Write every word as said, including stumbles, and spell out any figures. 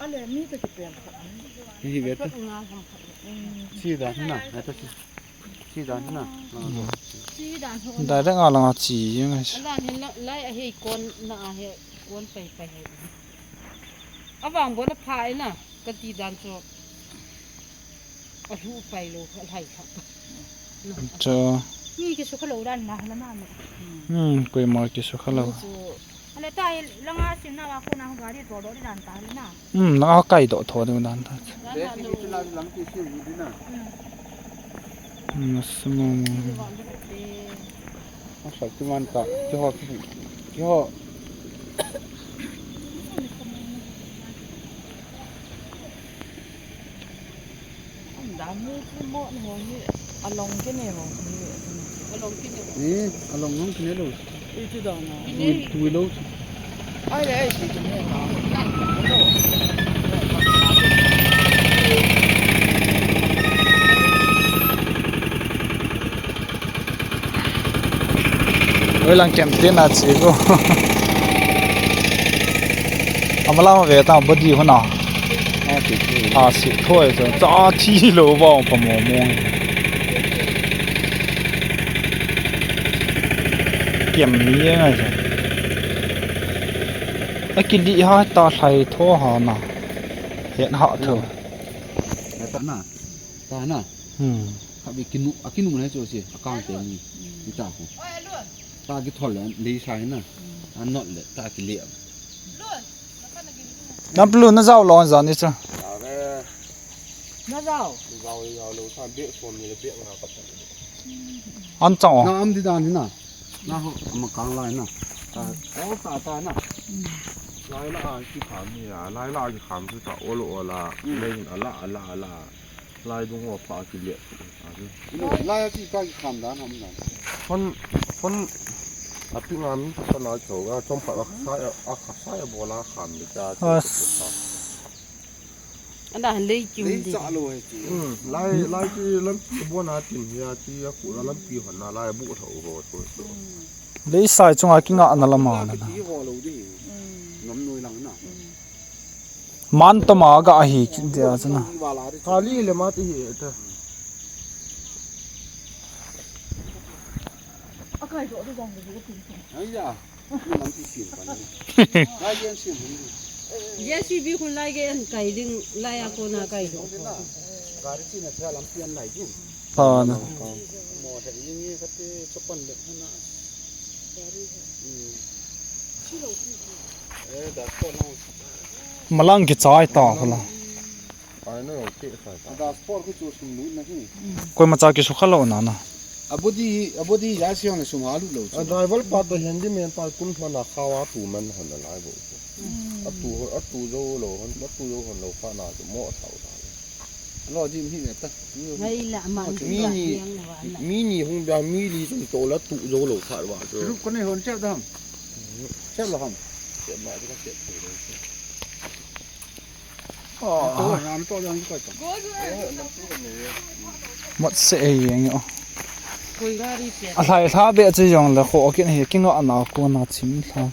Ale, mi to kipel khat. Hi hi ve to. Nga ham khat. Chi dan na, na to chi. Chi dan na. Chi dan ho. Direct a langa chi jeng ai. Adan hin la, lai a hei kon na a hei kon pai pai hei. Avang bo na pha ai na, ka ti dan chu. A hlu pai lo, a hlai kha. Cho. Mi kisukha lo dan na, la na me. Hmm, koima kisukha lo. Chu. Ale ta hi langa sim na wa ko na gari to do dan ta le na. Hmm, na kai do tho de dan ta. Dan na lo. Hmm. Hmm, small. Asa tu man ta, ki ho, ki ho. Dam ni ki mo ni ho ni, along ki ni ho ni. Along ki ni ho. Ni, along hong ki ni lo. Iti dana. Tui, tui lo. Ai le, ai si tu ni ta. Oi lang kem te na chi ko. Amalang ve ta body ho na. A si thoi. A si thoi to. Cha thi lo ba pa mo mo. Kem ni ye ngai sa. A kili ha ta hlai tho ha na. Het ha tho. Ta na. Ta na. Hmm. Khatvei kinu, akinu na chu si, akang te ni. Ni ta ko. Ta kithol le, lei sa hi na. A not le, ta kile. Nam plu na jao lo an jan ni cha. Ave. Na jao. Jao, jao lo sa, bek som ni le bek nga ka. An chang o. Na am di dan ni na. Na ho, ama kang lai na. Ta, o ta ta na. Lai la a ki kham ni a, lai la a ki kham tu ta o lo o la. Nei a la, a la, a la. Lai dung o pa ki le. Lai a ki ka ki kham dan ham dan. Phone, phone a pi ngam ka na cho ga chom pa a sa a ka sa a bo la kham ni ta. As. Ana lei ki. Lei di. Cha lo he ti. Hmm, lai, lai ki lam ki bo na tin ya ti a ku la lam ki hon na lai bu tho ho to. Lei sai chunga ki nga na lama na. Ki ho lo di. Ngam noi lang na. Man toma ga hi dia chana. Kali le ma ti hi ta. Aiya, lam ti sin pa ni. Lai gen sin pa ni. J C B khun lai gen kai ding, lai a kona kai do. Gari ti na thia lam ti an lai ding. Pa na. Mo he yin ye ka te chapan de na. Gari. Hmm. Malang kichai ta khala. Koima cha kisukha lo na na. A body, a body ya si hong sum ha lut lo. A driver pa to handyman pa kum thona khawa tu man hon lai bo. A tu, a tu jo lo hon, a tu jo hon lo kha na mo sa ta. Lo jim hi ne ta. Ngai la ma. Mi ni, mi ni hung bia mi li chung to la tu jo lo kha wa. Group ko nei hon che dam. Che lo ham. Che ma ka che. Mot se ei jeng o. A hlai hla be chu jong le kho kin hi kinga ana ko na chim hla.